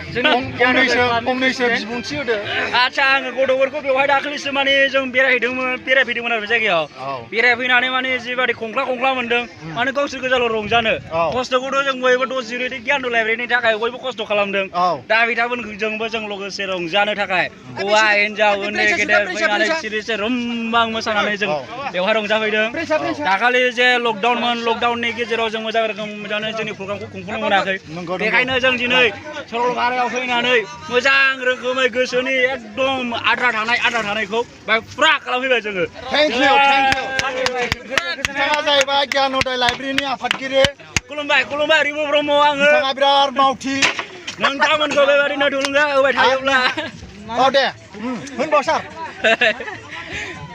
फंनैसो बिबुंथि होदो आच्छा आङो गथ'फोरखौ बेवहाय दाखालिसो माने जों बेरायफैदोंमोन आरो जायगायाव बेरायफैनानै माने जिबादि खंख्ला मोनदों माने गावसोर गोजाल' रंजानो खस्थ'खौथ' जों बयबो दजिरेदि गियान लाइब्रेरिनि थाखाय बयबो खस्थ' खालामदों दा बिथांमोनजोंबो जों लोगोसे रंजानो थाखाय हौवा हिन्जाव उन्दै गेदेर फैनानै सिरिसे रुमबां मोसानानै जों बेवहाय रंजाफैदों दाखालि जे लकडाउननि गेजेराव जों मोजां रोखोम जोंनि प्रग्रामखौ खुंफुंनो मोनाखै बेखायनो जों दिनै सरलपारायाव फैनानै मोजां रोखोमै गोसोनि एकदम आद्रा थानायखौ फुरा खालामफैबाय जोङो थेंक इउ बिथाङा जाहैबाय गियानोदय लाइब्रेरिनि आफादगिरि खुलुमबाय रिबु ब्रह्म आङो बिथाङा बिराद मावथि नोंथांमोनखौ बेबायदिनो थुलुंगा होबाय थायोब्ला दे होनबाव सार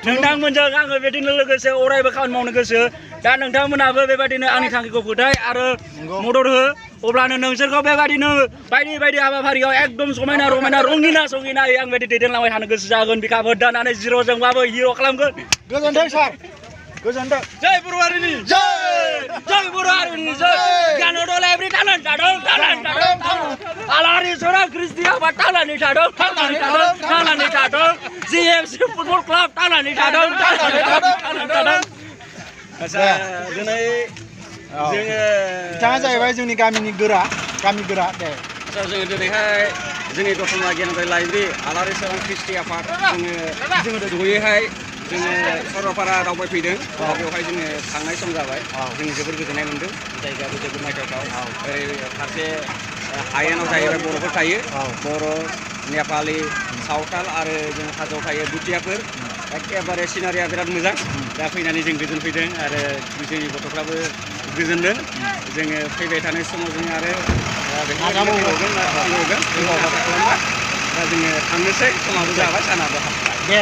नोंथांमोनजों आङो बेबायदिनो लोगोसे अरायबो खामानि मावनो गोसो दा नोंथांमोनाबो बेबायदिनो आंनि थांखिखौ फोथाय आरो मदद हो अब्लानो नोंसोरखौ बेबायदिनो बायदि हाबाफारियाव एकदम समायना रमायना रंगिनायै आं बेबायदि दैदेनलांबाय थानो गोसो जागोन बिखाबो दानानै जिर'जोंबाबो हिर' खालामगोन गोजोनथों सार गोजोनथों जय बर' हारिनि जय बर' हारिनि जय गियानोदय लाइब्रेरि थांनानै थादों आलारि सोरां कृष्टि आफाद थांनानै थादों GFC फुटबल क्लाब थांनानै थादों आच्छा दिनै जोङो बिथाङा जाहैबाय जोंनि गामि गोरा दे आच्छा जोङो दिनैहाय जोंनि दतमा गियानोदय लाइब्रेरि आलारि सोरां कृष्टि आफाद जोङो जयैहाय जोङो सरलपारा दावबायफैदों बेवहाय जोङो थांनाय सम जाबाय जों जोबोर गोजोननाय मोनदों जायगायाबो जोबोर नायथावथाव ओरै फारसे हायेनाव जाहैबाय बर'फोर थायो बर' नेपालि सावथाल आरो जों हाजोआव थायो भुटियाफोर एखेबारे सिनारिया बिराद मोजां दा फैनानै जों गोजोनफैदों आरो जोंनि गथ'फ्राबो गोजोनदों जोङो फैबाय थानाय समाव जों आरो दा जोङो थांनोसै समाबो जाबाय सानाबो हाबबाय दे